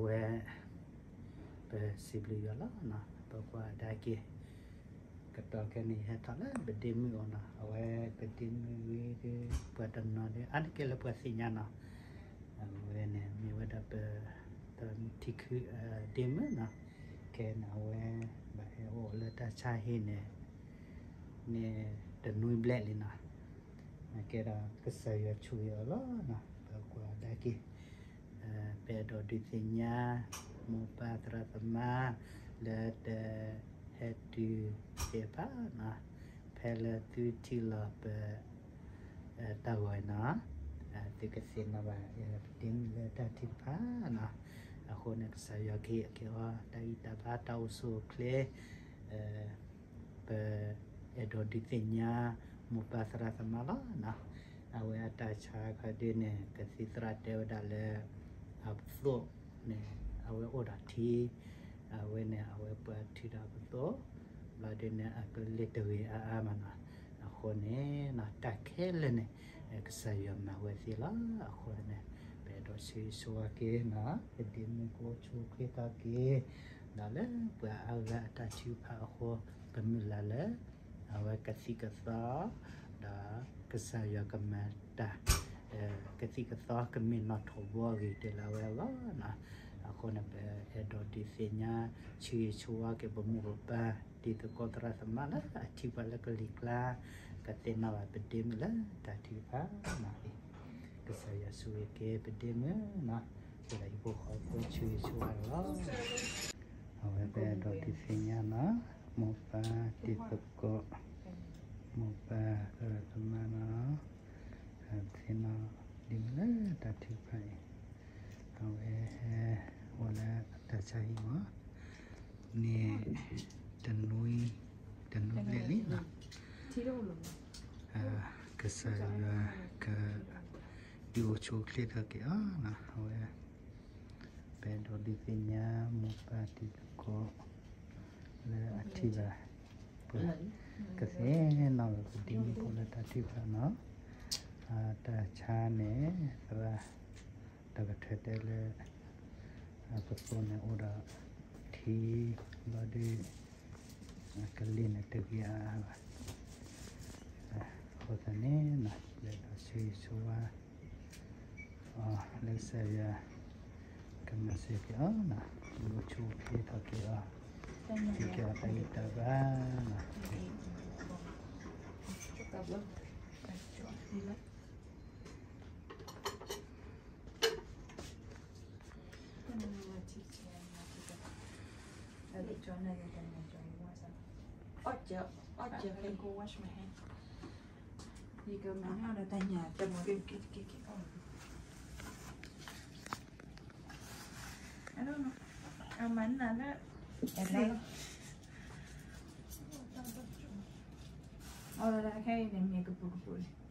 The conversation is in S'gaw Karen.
ဝဲ ပစံးဘျုးယွၤလီၤနီၤ, ပကွၢ်ကဒါက့ၤ ကတီၢ်ခဲအံၤန့ၣ် ယဟဲထီၣ်လၢပဒ့မုၣ်အအိၣ်နီၤ, အဝဲပဒ့မုၣ်ဝံၤဒီး ပှၤတနီၤဒီး အါတက့ၢ်လၢပှၤသ့ၣ်ညါနီၤ, အဝဲန့ၣ် မ့ၢ်ဝဲဒၣ်ပ တၢ်မုၢ်ထံခု ဒ့မုၣ်နီၤ, ခဲအံၤန့ၣ် အဝဲ ဘၣ်ဟဲအိၣ်လၢတၢ်ဆါဟံၣ်န့ၣ် န့ၣ်တနွံဘျဲၣ်လံနီၤ, ကဲဒီးကစၢ်ယွၤဆိၣ်ဂ့ၤအီၤလီၤနီၤ, ပကွၢ်ကဒါက့ၤ ပအဲၣ်ဒိးဒုးသ့ၣ်ညါ မိၢ်ပၢ်သရၣ်သမါ လၢတဟဲတုၤသ့ၣ်တဖၣ်နီၤ, ဖဲလၢသုထံၣ်လီၤပ တၢ်ဂီၤအံၤနီၤ, သုကသ့ၣ်နီၣ်ဘၣ် ပဒ့မုၣ်လၢတၢ်ထုကဖၣ်နီၤ, အဃိန့ၣ် ကစၢ်ယွၤကဟ့ၣ်က့ၤအီၤ တၢ်ဂံၢ်တၢ်ဘါ တၢ်အိၣ်ဆူၣ်အိၣ်ချ့ ပအဲၣ်ဒိးဒုးသ့ၣ်ညါ မိၢ်ပၢ်သရၣ်သမါလီၤနီၤ, အဝဲအတၢ်ဆါခီဒုန့ၣ် ကသံၣ်သရၣ်တဲဝဲဒၣ်လၢ အပသိၣ်န့ၣ် အဝဲအိၣ်ဒီးထံ, အဝဲန့ၣ် အဝဲပှၤထုးဒီးအပသိၣ်, ဘျီဒုန့ၣ် အကလ့ၢ်တဂ့ၤအါအါမးနီၤ, အဃိန့ၣ် တၢ်ခဲလၢာ်န့ၣ် ကစၢ်ယွၤမၤဝဲသ့လီၤ, အဃိန့ၣ် ပအဲၣ်ဒိးဆိၣ်ဂ့ၤဆိၣ်ဝါက့ၤနီၤ, ပဒ့မုၣ်ကအိၣ်ဆူၣ်အိၣ်ချ့ထီၣ်က့ၤ ဒီးလၢပှၤအါဂၤအတၢ်ထုကဖၣ်အဃိ ကမုၢ်လၢ်လၢ အဝဲကသံၣ်ကသီ ဒီးကစၢ်ယွၤကမၤတၢ် ကသံၣ်ကသီကမ့ၢ်နီၣ်ထိးဘှီအဂ့ၤကတၢၢ်လၢအဝဲအဂီၢ်နီၤ, အဃိန့ၣ် ပအဲၣ်ဒိးဒုးသ့ၣ်ညါ ဆိၣ်ဂ့ၤဆိၣ်ဝါက့ၤပမိၢ်ပပၢ် တံၤသကိးသရၣ်သမါလၢအထံၣ်ပှၤလၢကလံၤကျါ ကသ့ၣ်နီၣ်ဘၣ်ပဒ့မုၣ်လၢတၢ်ထုကဖၣ်နီၤ, ကစၢ်ယွၤဆိၣ်ဂ့ၤက့ၤပဒ့မုၣ်နီၤ, ကဲဒီးဟံၣ်ဖိဃီဖိဆိၣ်ဂ့ၤဆိၣ်ဝါလီၤ. အဝဲပအဲၣ်ဒိးဒုးသ့ၣ်ညါနီၤ, မိၢ်ပၢ်တံၤသကိး မိၢ်ပၢ်သရၣ်သမါနီၤ, သ့ၣ်နီၣ်ဒ့မုၣ်လၢတၢ်ထုကဖၣ်အံၤ, အဝဲအိၣ်လၢတၢ်ဆါဟံၣ်မး န့ၣ် တနွံ တနွံဘျဲၣ်လံနီၤ, ကစၢ်ယွၤက ဒုးအိၣ်ဆူၣ်အိၣ်ချ့ထီၣ်က့ၤအီၤနီၤ, အဝဲ ပအဲၣ်ဒိးဒုးသ့ၣ်ညါ မိၢ်ပၢ်တံၤသကိး လၢအထံၣ်ဘၣ် ပှၤကသ့ၣ်နီၣ်ဘၣ်ပဒ့မုၣ်ဖိလၢတၢ်ထုကဖၣ်နီၤ, တၢ်ဆါန့ၣ် သရၣ် တၢ်ကထၢတဲလၢ အပသိၣ်န့ၣ်အိၣ်ဒီးထံ ဘျီဒု ကလ့ၢ်န့ၣ်တဂ့ၤအါအါဘၣ်, အဃိသတးန့ၣ် ပအဲၣ်ဒိးဆိၣ်ဂ့ၤဆိၣ်ဝါ လၢကစၢ်ယွၤ ကမၤစၢၤက့ၤအီၤနီၤ, ဒုးအိၣ်ဆူၣ်အိၣ်ချ့ထီၣ်က့ၤအီၤ, ဟံးက့ၤအီၤတၢ်ဂံၢ်တၢ်ဘါနီၤ.